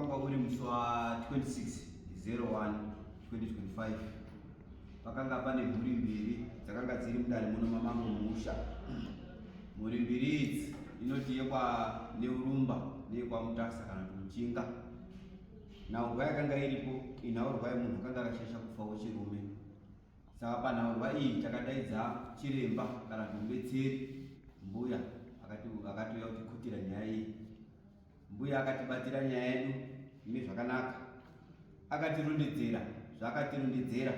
Wakanga uri musi wa 26 01 2025 pakanga pane mhuri mbiri dzakanga dziri mudare muno mamambo musha. Mhuri mbiri idzi inoti yekwa Neurumba neyekwaMutasa kana kuti Muchinga. Nhaurwa yakanga iripo inhaurwa yemunhu akanga akashaisha kufa wechirume. Saka panhaurwa iyi takadaidza chiremba kana kuti mubetseri mbuya akatouya kutikutira nyaya iyi. Mbuya akatibatira nyaya yedu mune zvakanaka, akatirondedzera zvaakatirondedzera,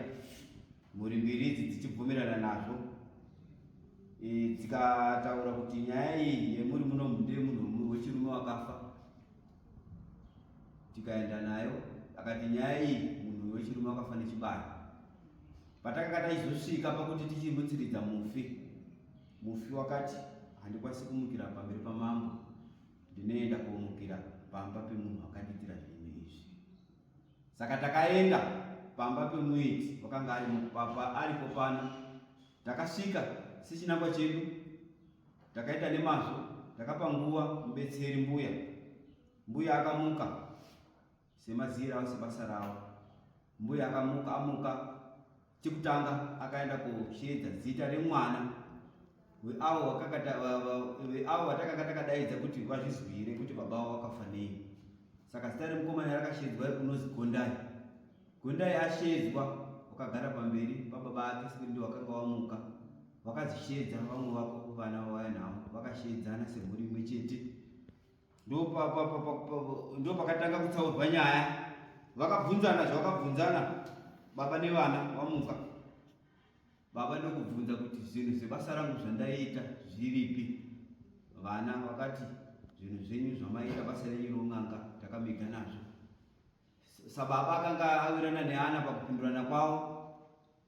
mhuri mbiri idzi dzichibvumirana nazvo e, dzikataura kuti nyaya iyi yemuri muno ndeyemunhu wechirume wakafa tikaenda nayo akati nyaya iyi munhu wechirume wakafa nechibayo patakanga taizosvika pakuti tichimutsiridza mufi mufi wakati handikwanisi kumukira pamberi pamambo ndinoenda komukira pamba pemunhu akadiitira zvinhu izvi saka takaenda pamba pemuiti wakanga aripo pano takasvika sechinangwa chedu takaita nemazvo takapa nguva mubetseri mbuya mbuya akamuka semazira avo sebasa ravo mbuya akamuka amuka chekutanga akaenda kusheedza zita remwana weavo vatakanga takadaidza kuti vazvizwire kuti baba vavo vakafa nei saka zita remukomana rakasheedzwa unozi gondai gondai asheedzwa wakagara pamberi pababa ake sekuti ndiwo wakanga wamuka wakazisheedza vamwe vako vana vavaya navo vakasheedzana semhuri imwe chete ndopakatanga kutsaurwa nyaya vakabvunzana zvavakabvunzana baba nevana vamuka baba ndokubvunza kuti zvinhu zvebasa rangu zvandaiita zviripi vana vakati zvinhu zvenyu zvamaita basa renyu roun'anga takamiga nazvo sababa akanga awirana neana pakupindurana kwavo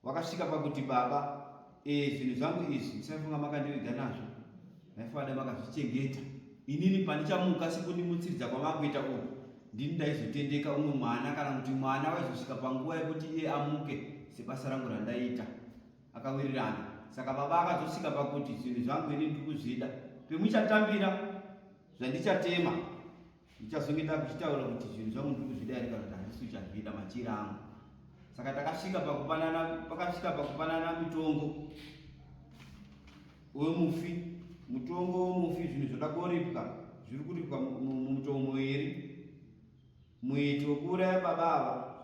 Wakasvika pakuti baba e, zvinhu zvangu izvi musaifunga makandiviga nazvo maifanira makazvichengeta inini pandichamuka sekundimutsiridza kwamakuita uku ndini ndaizotendeka umwe mwana kana kuti mwana waizosvika panguva yekuti iye amuke sebasa rangu randaiita akawirirana saka baba akazosvika pakuti zvinhu zvangu ini ndiri kuzvida pemuchatambira zvandichatema Ndichazonge ndakuchitaura kuti zvinhu zvangu ndiri kuzvida here kana kuti handisi kuchazvida machira angu. Saka takasvika pakupanana pakasvika pakupanana mitongo wemufi mutongo wemufi zvinhu zvoda koripwa zviri kuripwa mumutongo muiri muiti wekuuraya baba ava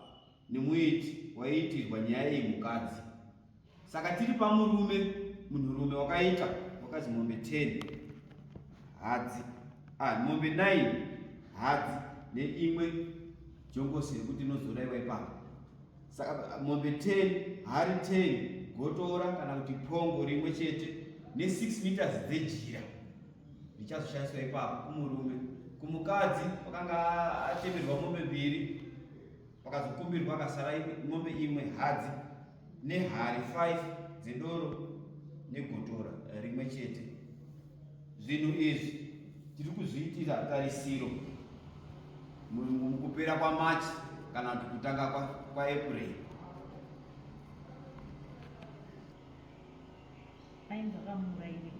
nemuiti waiitirwa nyaya iyi mukadzi Saka tiri pamurume, munhurume wakaita wakazi mombe 10 hadzi, ah, mombe 9 hadzi neimwe jongosi yekuti inozoraiwa ipapo. Saka mombe 10 hari 10 gotora kana kuti pongo rimwe chete ne 6 meters dzejira richazoshandiswa ipapo kumurume. Kumukadzi wakanga atemerwa mombe mbiri pakazokumbirwa akasara mombe imwe hadzi nehari 5 dzedoro negotora rimwe chete. Zvinhu izvi tiri kuzviitira tarisiro mukupera kwaMarch kana kuti kutanga kwaApril. Ainzi akamuurayirei?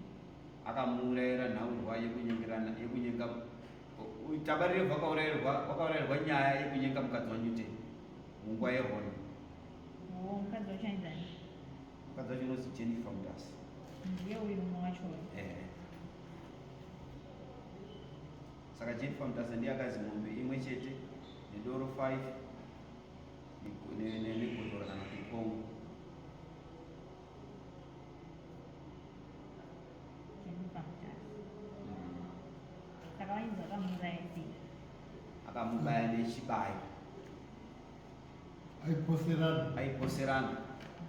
Akamuurayira nhaurwa yekunyengerana yekunyenga Tabarire vakaurayirwa wakaurayirwa nyaya yekunyenga mukadzi waNewton munguva yehondo. Oh, mukadzi wacho ainzi ani? Mukadzi wacho unozi Jennifer Mutasa. Ndiye uyu mumwe wacho uyu. Eh. Saka Jennifer Mutasa ndiye akazi mombe imwe chete nedoro 5 negotora kana kuti pongo. Saka vainzi vakamuuraya sei? Akamubaya nechibayo. Aiposerana. Aiposerana.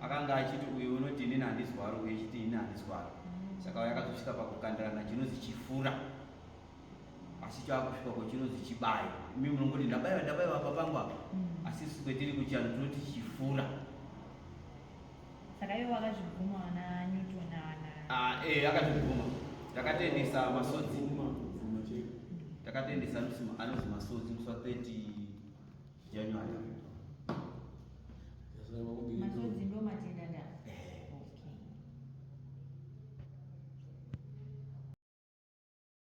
Akanga achiti uyu unoti inini handizwaro uyu achiti inini handizwaro. Saka yakazosvika pakukandirana chinonzi chifura. Asi chakusvika ko chinonzi chibayo. Imi munongoti ndabaiwa ndabaiwa apa pangu apa. Asi isu kwetiri kuchianhu tinoti chifura. Saka ivo vakazvibvuma vana Newton ana. Ah, eh akazvibvuma. Takatendesa masodzi. Takatendesa anonzi masodzi musi wa 30 January. Masodzi.